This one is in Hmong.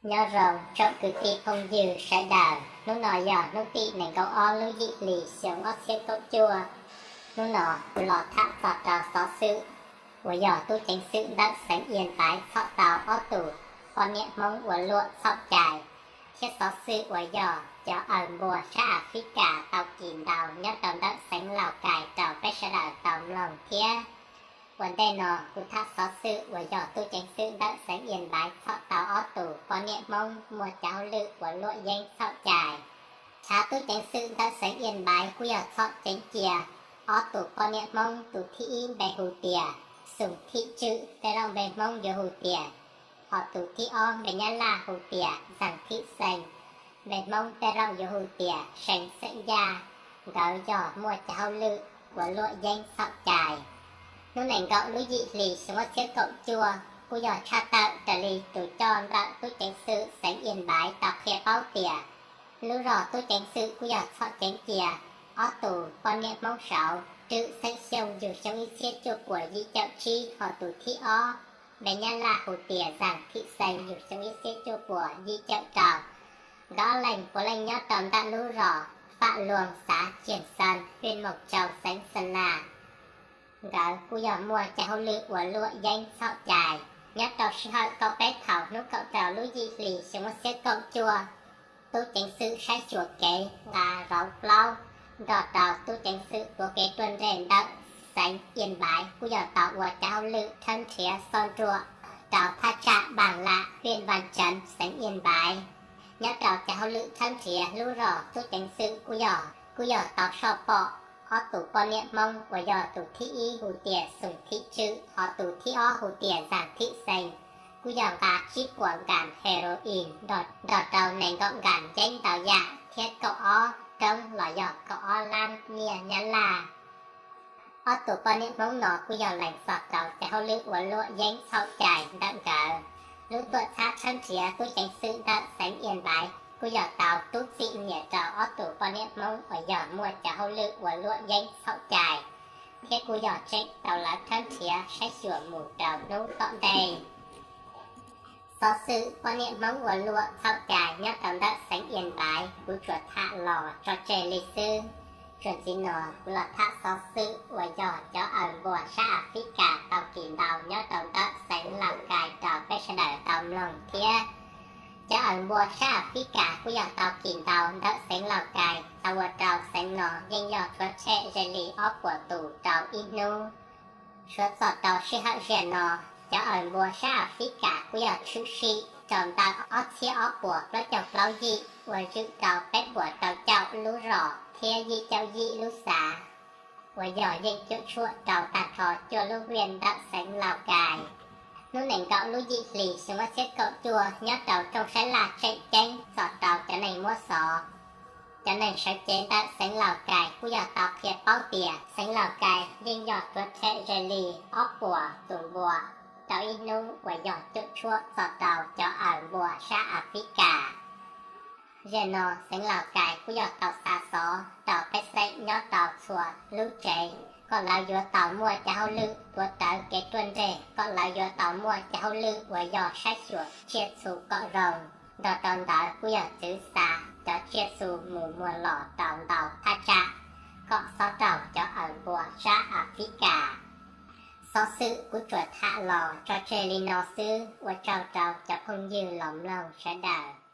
Nyob zoo tsoom kwv tij phooj ywg sawv daws, hnub no yog hnub tim nees nkaum ob lub yim hlis xyoo ob txhiab kaum cuaj. Hnub no kuv los tham txog rau xov xwm uas yog tub ceev xwm ntawm xeev Yên Bái txhom tau ob tug poj niam Hmoob ua luam txhaum cai, thiab xov xwm uas yog cov aws npua sab Africa tau kis ntaus nyob rau ntawm xeev Laus Kais rau peb sawv daws tau mloog thiab. Ua ntej no kuv tham xov xwm uas yog tub ceev xwm ntawm xeev Yên Bái txhom tau ob tug poj niam Hmoob muaj cov hauj lwm ua luam yeeb txhaum cai. Tshav tub ceev xwm ntawm xeev Yên Bái kuj yog txhom ceev cia ob tug poj niam Hmoob, tus thib ib npe hu tias Xum Thim Tswm, tej zaum npe Hmoob yuav hu tias, hos tus thib ob npe Nyab Laj hu tias Zam Thim Xees, npe Hmoob tej zaum yuav hu tias See Xeem Yaj. Nkawd yog muaj cov hauj lwm ua luam yeeb txhaum cai. Hnub nees nkaum lub yim hlis xyoo ob txhiab kaum cuaj kuj yog tshaj tawm raws li tus coj ntawm tub ceev xwm xeev Yên Bái tau qhia paub tias lub zog tub ceev xwm kuj yog txhom ceev cia ob tug poj niam Hmoob saud, Rwm Xeem Xyooj yug xyoo ib txhiab cuaj puas yim caum tsib, hos tus thib ob npe Nyab Laj hu tias Zam Thim Xees yug xyoo ib txhiab cuaj puas yim caum rau. Nkawd ob leeg puav leej nyob rau ntawm lub zos Fam Luag, xav Ciam Xas, hwj Moos Tsau, xeev Xas Nas. Nkawd kuj yog muaj cov hauj lwm ua luam yeeb txhaum cai. Nyob rau sij hawm kaum peb thaum hnub kaum rau lub yim hlis xyoo ob txhiab kaum cuaj, tub ceev xwm saib xyuas kev nqa zauv plaub nrog rau tub ceev xwm tuav kev ruaj nreg ntawm xeev Yên Bái kuj yog tau ua cov hauj lwm tshawb nrhiav xob nruam rau thaj tsam Npas Las, hwj Npas Tsees, xeev Yên Bái. Nyob rau cov hauj lwm tshawb nrhiav lub zog, tub ceev xwm kuj yog, kuj yog tau soj pom ob tug poj niam Hmoob uas yog tus thib ib hu tias Xum Thim Tswm, hos tus thib ob hu tias Zam Thim Xees, kuj yog nqa tsib puas nkas heroin nrog rau nees nkaum nkas yeeb ntau yam thiab kaum ob roob los yog kaum ob lab nyiaj Nyab Laj. Ob tug poj niam Hmoob no kuj yog lees txog rau cov hauj lwm ua luam yeeb txhaum cai ntawm nkawd. Lub tuam txhab tshawb nrhiav tub ceev xwm ntawm xeev Yên Bái kuj yog tau rub txim nyiam rau ob tug poj niam Hmoob uas yog muaj cov hauj lwm ua luam yeeb txhaum cai, thiab kuj yog tseem tau lawv tshawb nrhiav saib xyuas mus rau hnub tom ntej. Xov xwm poj niam Hmoob ua luam txhaum cai nyob rau ntawm xeev Yên Bái kuv tsuas tham los tso tseg li xwb. Txuas ntxiv no kuv los tham xov xwm uas yog cov aws npua sab Africa tau kis ntaus nyob rau ntawm xeev Laus Kais rau peb sawv daws tau mloog thiab. Cov aws npua sab Africa kuj yog tau kis ntaus ntawm xeev Laus Kais tau ua rau xeev no yeej yog tshuav tshem ze li ob puas tus rau ib hnub. Suav txog rau sij hawm ziag no, cov aws npua sab Africa kuj yog tshwm sim rau ntawm ob txhiab ob puas plaub caug plaub yim ua zwm rau peb puas rau caum lub zos thiab yim caum yim lub xav, uas yog yeej cuam tshuam rau tag nrho cuaj lub hwj ntawm xeev Laus Kais. Hnub nees nkaum lub yim hlis xyoo ob txhiab kaum cuaj nyob rau rooj sab laj tseem ceeb txog rau cov neeg muab xov, cov neeg sawv cev ntawm xeev Laus Kais kuj yog tau qhia paub tias xeev Laus Kais yeej yog tshuav tshem ze li ob puas tus npua rau ib hnub uas yog cuam tshuam txog rau cov aws npua sab Africa. Ziag no xeev Laus Kais kuj yog tau xa xov rau pej xeem nyob rau txhua lub tsev kom lawv yuav tau muaj cov hauj lwm tuav rawv kev ruaj nreg, kom lawv yuav tau muaj cov hauj lwm uas yog saib xyuas tsiaj txhu kom zoo. Nrog rau ntawd kuj yog txwv xa cov tsiaj txhu mus muag los rau ntau thaj tsam kom xob raug cov aws npua sab Africa. Xov xwm kuv tsuas tham los tso tseg li no xwb, ua tsaug rau cov phooj ywg los mloog sawv daws.